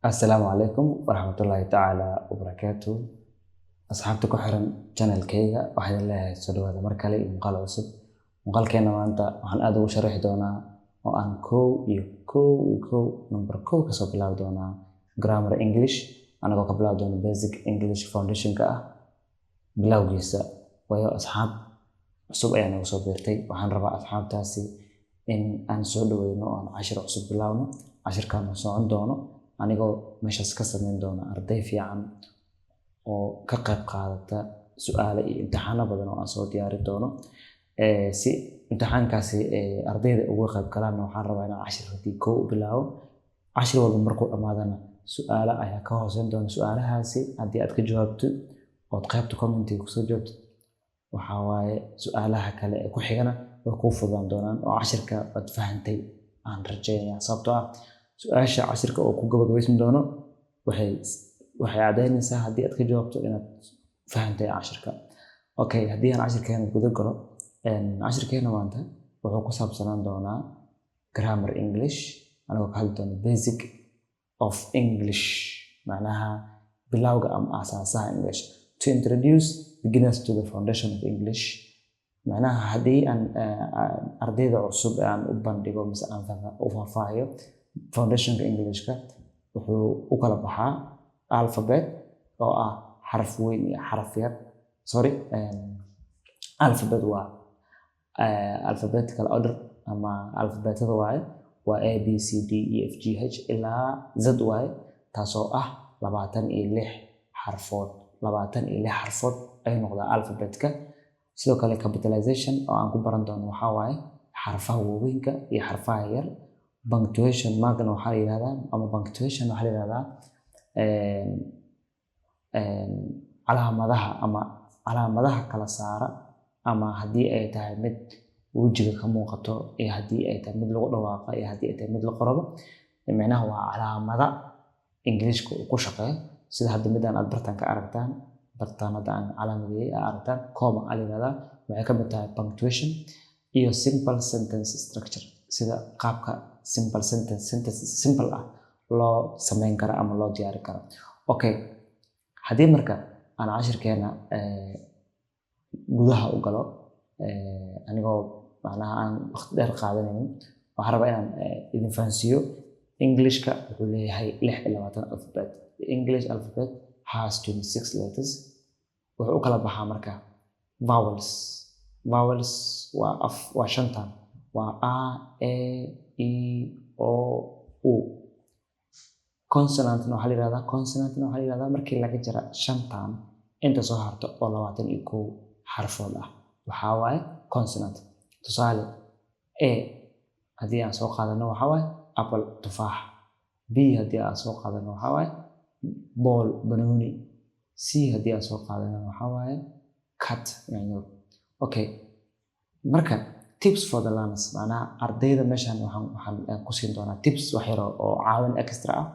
Assalaamu calaykum waraxmatullaahi tacaala wabarakaatu. Asxaabta ku xiran channelkayga, waxaan idin leeyahay soo dhawaada mar kale iyo muuqaal cusub. Muuqaalkeena maanta waxaan aad ugu sharaxi doonaa oo aan kow iyo kow iyo kow, number kow, kasoo bilaabi doonaa grammar English, anagoo ka bilaabi doona basic English foundationka ah bilowgiisa, waayo asxaab cusub ayaa nagu soo biirtay. Waxaan rabaa asxaabtaasi in aan soo dhaweyno oo aan cashir cusub bilaabno. Cashirkaan oo socon doono anigoo meeshaas ka sameyn doona arday fiican oo ka qayb qaadata su-aale iyo imtixaano badan oo aan soo diyaari doono. Si imtixaankaasi ardayda uga qayb galaan, waxaan rabaa inaan cashir hadii kow u bilaabo. Cashir walba markuu dhammaadana su-aalo ayaa ka hooseyn doona. Su-aalahaasi haddii aad ka jawaabto ood qaybta commentiga kusoo jawaabto, waxaa waaye su-aalaha kale ee ku xigana way kuu fududaan doonaan oo cashirka waad fahantay aan rajeynaya, sababtoo ah su-aasha cashirka oo ku gabagabaysmi doono waxay caddaynaysaa haddii aad ka jawaabto inaad fahantay cashirka. Okay, haddii aan cashirkeena guda galo, cashirkeena maanta wuxuu ku saabsanaan doonaa grammar English, anagoo ka hadli doono basic of English, macnaha bilowga ama aasaasaha English, to introduce beginners to the foundation of English. Macnaha haddii aan ardayda cusub aan u bandhigo mise aan u faahfaahiyo foundationka Englishka, wuxuu u kala baxaa alphabet oo ah xaraf weyn iyo xaraf yar. Sorry, alphabet waa alphabetical order ama alphabetada waaye, waa A B C D E F G H ilaa Z waaye, taasoo ah 26 xarfood. 26 xarfood ayuu noqdaa alphabetka. Sidoo kale capitalization oo aan ku baran doono waxaa waaye xarfaha waaweynka iyo xarfaha yar. Punctuation markna waxaa la yihahdaa ama punctuation waxaa la yihahdaa calaamadaha ama calaamadaha kala saara, ama haddii ay tahay mid wejiga ka muuqato iyo haddii ay tahay mid lagu dhawaaqa iyo haddii ay tahay mid la qoraba, micnaha waa calaamada Ingiriiska uu ku shaqeeyo. Sida hadda midaan aad bartaan ka aragtaan, bartaan hadda aan calaamadeeyey aad aragtaan, comma aa la yihahdaa, waxay ka mid tahay punctuation. Iyo simple sentence structure, sida qaabka simple sentence, sentence simple ah loo sameyn karo ama loo diyaari karo. Okay, haddii marka aan cashirkeena gudaha u galo, anigoo macnaha aan waqti dheer qaadanaynin, waxaan rabaa inaan idin fahansiiyo Englishka wuxuu leeyahay 26 alphabet. The English alphabet has 26 letters. Wuxuu u kala baxaa marka vowels. Vowels waa af waa shantan, waa a, e, i, o, u. Consonantna waxaa la yihahdaa, consonantna waxaa la yihahdaa markii laga jara shantan inta soo harto oo 21 xarfood ah waxaa waaye consonant. Tusaale, A haddii aan soo qaadano waxaa waaye apple, tufaax. B haddii aan soo qaadano waxaa waaye ball, banooni. C haddii aan soo qaadano waxaa waaye cat, yaanyo. Okay, marka tips for the learners, macnaha ardayda meeshan waxaan ku siin doonaa tips wax yar oo caawin extra ah.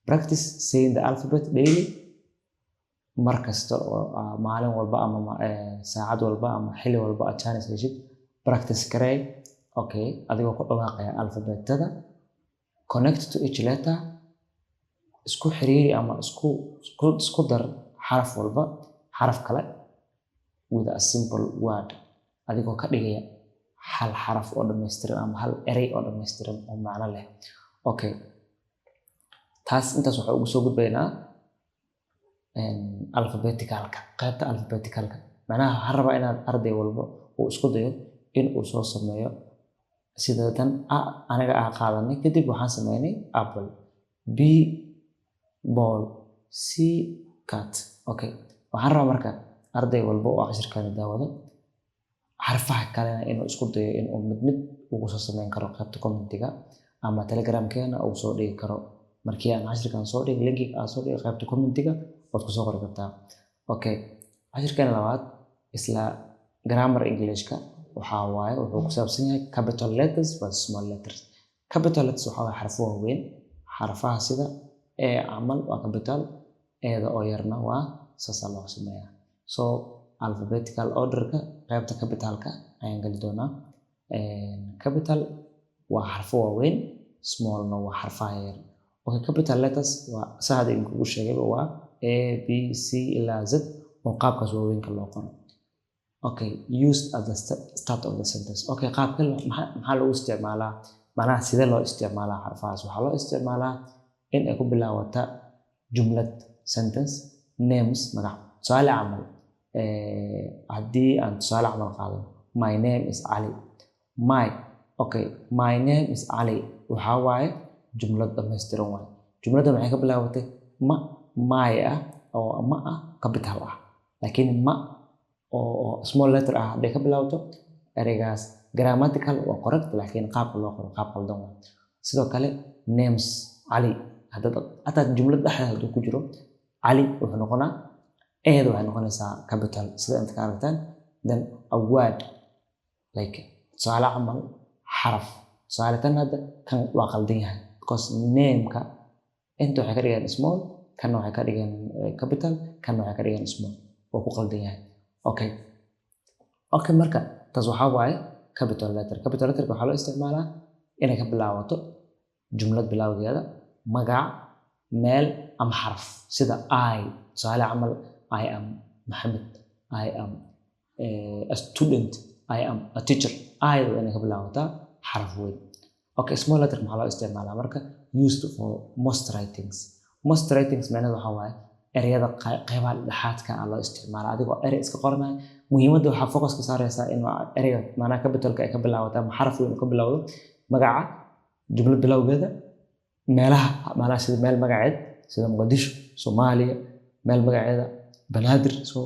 Practice saying the alphabet daily. Mar kasta oo maalin walba ama saacad walba ama xilli walba aad chance heshid, practice garee, okay, adigoo ku dhawaaqaya alphabetada. Connect to each letter, isku xiriiri ama isku dar xaraf walba xaraf kale with a simple word, adigoo ka dhigaya hal xaraf oo dhammaystiran ama hal erey oo dhammaystiran oo macno leh. Okay, taas intaas waxaa ugu soo gudbaynaa alphabeticalka, qaybta alphabeticalka. Macnaha waxaan rabaa inaad arday walba uu isku dayo in uu soo sameeyo sida tan a aniga ah qaadanay. Kadib waxaan sameynay apple, B ball, C cat. Okay, waxaan rabaa marka arday walba oo cashirkaani daawado xarfaha kalena inuu isku dayo inuu mid mid ugu soo sameyn karo qaybta commentiga ama Telegramkeena uu soo dhigi karo. Markii aan cashirkan soo dhigay, linkiga aan soo dhigay qaybta commentiga waad kusoo qori kartaa. Okay, cashirkeena labaad isla grammar Englishka waxaa waaye, wuxuu ku saabsan yahay capital letters versus small letters. Capital letters waxaa waaye xarfo waaweyn, xarfaha sida A camal waa capital, A-da oo yarna waa saasaa loo sameeyaa. So alphabetical orderka qaybta capitalka ayaan gali doonaa. Capital waa xarfo waaweyn, smallna waa xarfaha yar. Okay, capital letters waa saa hadda idinkugu sheegayba, waa A, B, C ilaa Z oo qaabkaas waaweynka loo qoro. Okay, used at the start of the sentence. Okay, qaabka maxaa lagu isticmaalaa? Macnaha sidee loo isticmaalaa xarfahaas? Waxaa loo isticmaalaa in ay ku bilaawata jumlad, sentence, names, magac. Tusaale camal, haddii aan tusaale camal qaadano, "My name is Ali." My, okay, "My name is Ali" waxaa waaye jumlad dhammaystiran waaye. Jumladda maxay ka bilaabatay? Ma my ah oo ma ah capital ah, laakiin ma oo small letter ah hadday ka bilaabato, ereygaas grammatical waa correct, laakiin qaabka loo qoro qaab qaldan waa. Sidoo kale names, Cali, haddaad hataa jumlad dhexdeeda hadduu ku jiro Cali, wuxuu noqonaa A-da waxay noqonaysaa capital, sida inta ka aragtaan. Then a word, like tusaale camal xaraf. Tusaale tan hadda kan waa qaldan yahay because nameka inta waxay ka dhigeen small, kanna waxay ka dhigeen capital, kanna waxay ka dhigeen small. Waa ku qaldan yahay. Okay, marka taas waxaa waaye capital letter. Capital letterka waxaa loo isticmaalaa inay ka bilaabato jumlad bilowgeeda magac, meel ama xaraf, sida I, tusaale camal, "I am Maxamed," "I am a student," "I am a teacher." I waa inay ka bilaabataa xaraf weyn. Okay, small letter maxaa loo isticmaalaa marka? Used for most writings. Most writings macnaheedu waxaa waaye ereyada qeybaha dhexaadka ah loo isticmaala. Adigoo erey iska qoranaya, muhiimadda waxaa focus ka saaraysaa in ereyga macnaha capitalka ay ka bilaabato ama xaraf weyn uu ka bilowdo, magaca, jumlad bilowgeeda, meelaha macnaha sida meel magaceed, sida Muqdisho, Soomaaliya, meel magaceeda, Banaadir. So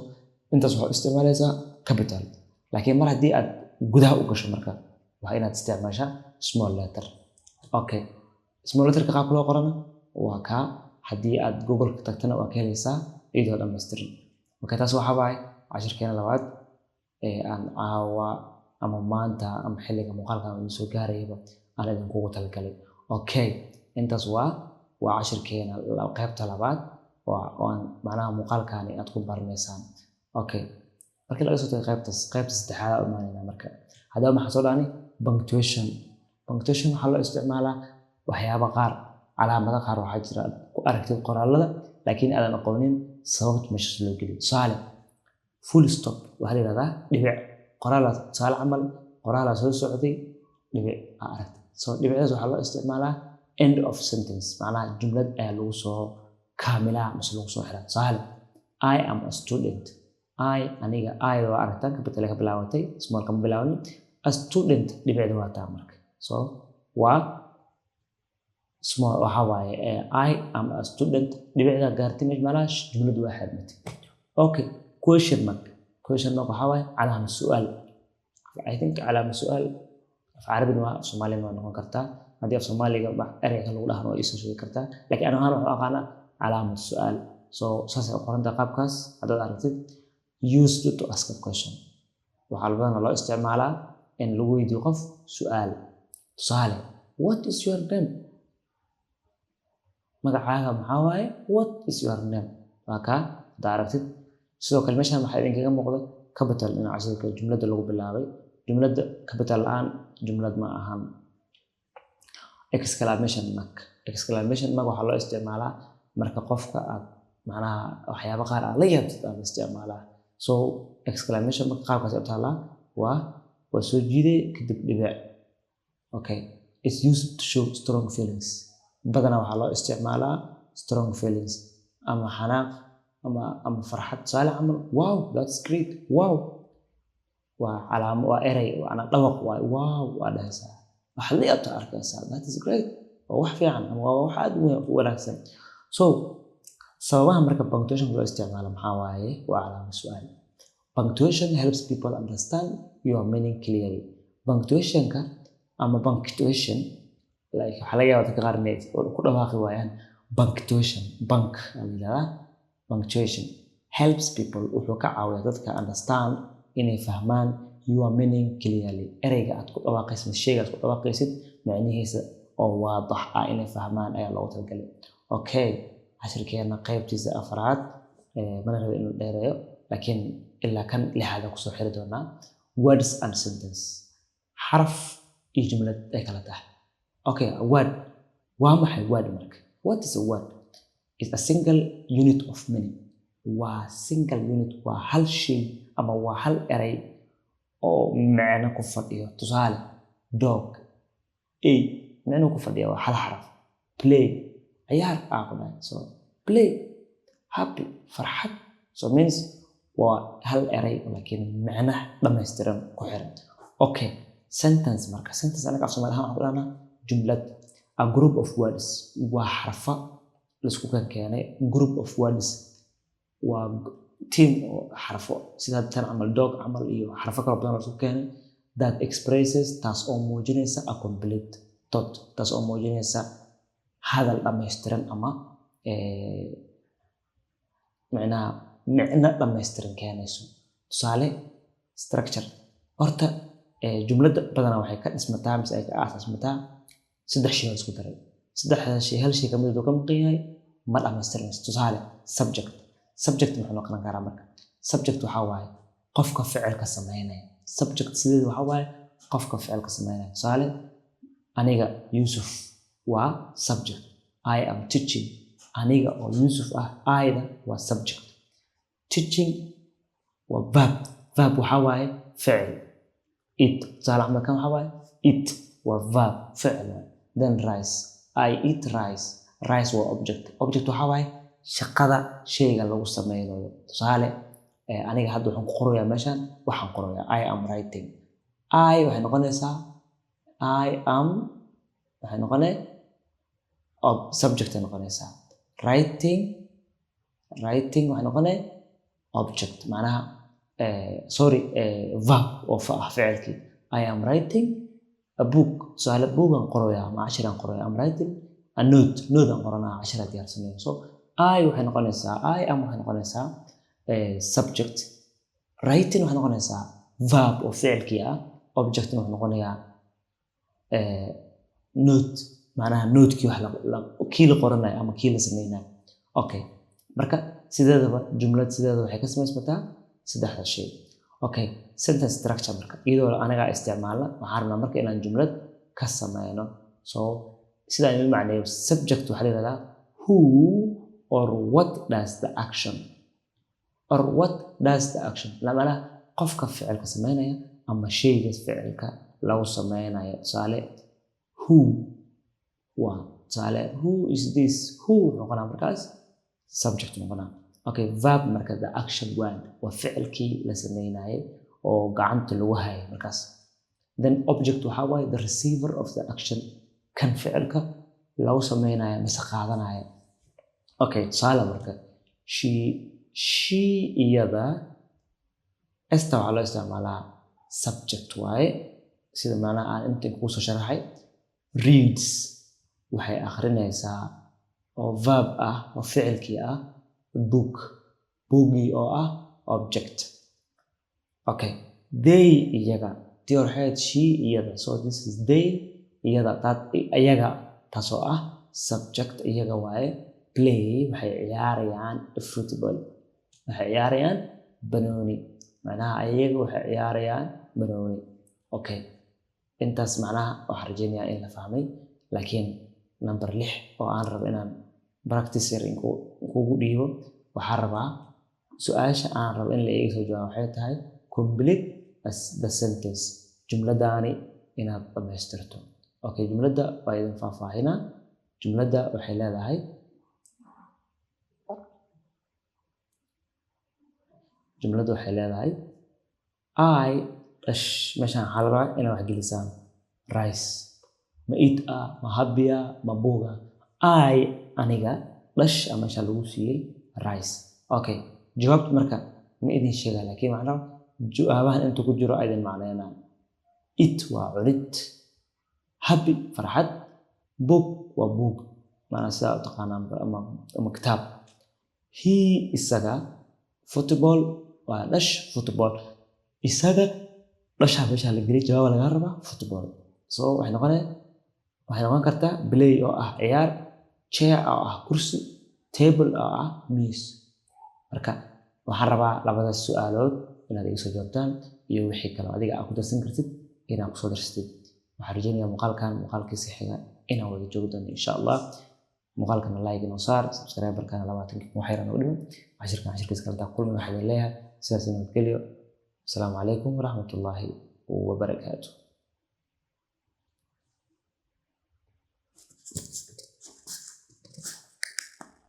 intaas waxaad isticmaalaysaa capital, laakiin mar haddii aad gudaha u gasho marka waa inaad isticmaashaa small letter. Okay, small letterka qaabka loo qorana waa kaa. Haddii aad Google ka tagtana waa ka helaysaa iyadoo dhammaystiran. Marka taas waxaa waaye cashirkeena labaad ee aan caawa ama maanta ama xilliga muuqaalkan uu soo gaarayaba aan idinkugu talagalay. Okay, intaas waa cashirkeena qaybta labaad oo aan macnaha muuqaalkani aad ku baranaysaan. Okay, markii laga soo tago qaybtaas, qaybta saddexaad aan imaanaynaa. Marka haddaba maxaa soo dhacnay? Punctuation. Punctuation waxaa loo isticmaalaa waxyaaba qaar, calaamado qaar waxaa jira aad ku aragtid qoraalada laakiin aadan aqoonin sababta meeshaas loo geliyo. Tusaale, full stop waxaa la yihahdaa dhibic. Qoraal, tusaale camal, qoraalaa soo socday, dhibic aa aragtay. So dhibicdaas waxaa loo isticmaalaa end of sentence, macnaha jumlad ayaa lagu soo kaamilaa mise lagu soo xiraa. Tusaale, "I am a student." I, aniga, I waa aragtaan capital ka bilaabatay, small kama bilaabanin. A student, dhibicda waa taa. Marka so waa small, waxaa waaye "I am a student," dhibicda gaartay meesha, macnaha jumladu waa xirmatay. Okay, question mark. Question mark waxaa waaye calaama su'aal. I think calaama su'aal af Carabina waa, af Soomaalina waa noqon kartaa. Haddii af Soomaaliga wax ereyga lagu dhahno waa iisoo sheegi kartaa, laakiin ani ahaan waxaan u aqaanaa calaamad su'aal. So saasay u qorantahay qaabkaas haddaad aragtid. Used to ask a question, waxaa badanaa loo isticmaalaa in lagu weydiiyo qof su'aal. Tusaale, "What is your name?" Magacaaga maxaa waaye? "What is your name?" Waa kaa haddaa aragtid. Sidoo kale meeshan waxaa idinkaga muuqda capital dhinaca. Sidoo kale jumladda lagu bilaabay, jumladda capital la'aan jumlad ma ahan. Exclamation mark. Exclamation mark waxaa loo isticmaalaa marka qofka aad macnaha waxyaabo qaar aad la yaabtid aad isticmaalaa. So exclamation mark qaabkaas u taalaa, waa soo jiiday kadib dhibic. Okay, it's used to show strong feelings. Badanaa waxaa loo isticmaalaa strong feelings ama xanaaq ama farxad. Tusaale camal, "Wow, that's great." Wow waa calaamo, waa erey, waana dhawaq waay. Wow waa dhahaysaa, waxaad la yaabta arkaysaa. That is great, waa wax fiican ama waa wax aad u wanaagsan. So sababaha marka punctuation loo isticmaalo maxaa waaye? Waa calaamo su'aal. Punctuation helps people understand your meaning clearly. Punctuationka ama punctuation, like waxaa laga yaabaa dadka qaar inay ku dhawaaqi waayaan punctuation, bank aa la yidhahdaa. Punctuation helps people, wuxuu ka caawiyaa dadka, understand, inay fahmaan, your meaning clearly, ereyga aad ku dhawaaqaysid, sheyga aad ku dhawaaqaysid macnihiisa oo waadax ah inay fahmaan ayaa loogu talagalay. Okay, cashirkeena qaybtiisa afraad mana rabo inuu dheereeyo, laakiin ilaa kan lixaad aan kusoo xiri doonaa. Words and sentence, xaraf iyo jumlad ay kala tahay. Okay, word waa maxay? Word marka What is a word? Is a single unit of meaning. Waa single unit, waa hal shay ama waa hal eray oo micno ku fadhiyo. Tusaale, dog, a micno ku fadhiya waa hal xaraf. Play, ciyaar aa ku dhahay. So play, happy, farxad. So means waa hal eray, laakiin micnaha dhammaystiran ku xiran. Okay, sentence marka, sentence anaga af Soomaali ahaan waxaan ku dhahnaa jumlad. A group of words, waa xarfa laisku keenay. Group of words waa team oo xarfo, sida tan camal, dog camal iyo xarfo kala badan oo laisku keenay, that expresses, taas oo muujinaysa, a complete thought, taas oo muujinaysa hadal dhammaystiran ama micnaha micno dhammaystiran keenayso. Tusaale, structure. Horta jumladda badanaa waxay ka dhismataa mise ay ka aasaasmataa saddex shay oo isku daray. Saddexda shay hal shay kamid hadduu ka maqan yahay, ma dhammaystirmayso. Tusaale, subject. Subject muxuu noqon karaa marka? Subject waxaa waaye qofka ficilka sameynaya. Subject sideeda waxaa waaye qofka ficilka sameynaya. Tusaale, aniga Yusuf waa subject. I am teaching, aniga oo Yusuf ah, I-da waa subject. Teaching waa verb. Verb waxaa waaye ficil. Eat, tusaale camal, kan waxaa waaye eat waa verb, ficil waaye. Then rice, I eat rice. Rice waa object. Object waxaa waaye shaqada shayga lagu sameynayo. Tusaale, aniga hadda waxaan ku qorayaa meeshan, waxaan qorayaa, I am writing. I waxay noqonaysaa, I am waxay noqonay subject ay noqonaysaa. Writing, writing waxay noqonay object, macnaha sorry, verb oo ah ficilkii. I am writing a book. Tusaale, buugaan qorayaa ama cashiraan qorayaa. I'm writing a note, note aan qoranaa, cashiraan diyaarsanaya. So I waxay noqonaysaa, I am waxay noqonaysaa subject. Writing waxay noqonaysaa verb oo ficilkii ah. Objectna wuxuu noqonayaa note, macnaha notekii wax kii la qoranayo ama kii la sameynayo. Okay, marka sideedaba jumlad sideeda waxay ka samaysmataa saddexda shay. Okay, sentence structure marka, iyadoo anagaa isticmaalna, waxaan rabnaa marka inaan jumlad ka sameyno. So sidaan idin macneeyo, subject waxaa la yihahdaa who or what does the action, or what does the action, la macnaha qofka ficilka sameynaya ama shayga ficilka lagu sameynayo. Tusaale, who waa, tusaale, who is this? Who wuxuu noqonaa markaas subject noqonaa. Okay, verb marka, the action word, waa ficilkii la sameynayay oo gacanta lagu hayay markaas. Then object waxaa waaye the receiver of the action, kan ficilka lagu sameynaya mise qaadanaya. Okay, tusaale marka, she, she iyada, esta waxaa loo isticmaalaa subject waaye, sida macnaha aan inta kuu soo sharaxay. Reads, waxay akhrinaysaa oo verb ah oo ficilkii ah, book, bookgii oo ah object. Okay, they iyaga, tii hore waxay ahayd she iyada, so this is they iyada, iyaga, taasoo ah subject, iyaga waaye. Play, waxay ciyaarayaan, football, waxay ciyaarayaan banooni, macnaha iyaga waxay ciyaarayaan banooni. Okay, intaas macnaha waxaan rajeynayaa in la fahmay, laakiin number 6 oo aan rabo inaan practice yar kugu dhiibo, waxaan rabaa su-aasha aan rabo in la iga soo jawaabo waxay tahay complete the sentence, jumladaani inaad dhammaystirto. Okay, jumladda waa idin faahfaahinaa. Jumladda waxay leedahay, jumladda waxay leedahay I dash. Meeshaan waxaa la rabaa inaad wax gelisaan. Rice ma eat ah, ma happy ah, ma book ah? I, aniga, dash a meesha lagu siiyey rice. Okay, jawaabta marka ma idin sheega, laakiin waxaan rabaa jawaabahan intuu ku jiro idin macneynaa. Eat waa cunid, happy farxad, book waa buug, maanaa sidaa u taqaanaa ama kitaab. He isaga, football waa dash football. Isaga dashaa meesha la geliyay, jawaaba lagaa rabaa, football. So waxay noqonaya, waxay noqon kartaa play oo ah ciyaar, chair oo ah kursi, table oo ah miis. Marka waxaan rabaa labadaas su-aalood inaad iga soo jawaabtaan iyo wixii kale adiga aad ku darsan kartid inaad kusoo darsatid. Waxaan rajeynayaa muuqaalkan muuqaalkiisa xiga inaan wada joogi doono, insha Allah. Muuqaalkana like inoo saar, subscriberkana 20,000 wax yar noo dhiman. Cashirkan cashirkiisa kale taa kulmi, waxaa idin leeyahay sidaas, nabadgelyo. Asalaamu calaykum waraxmatullaahi wabarakaatu.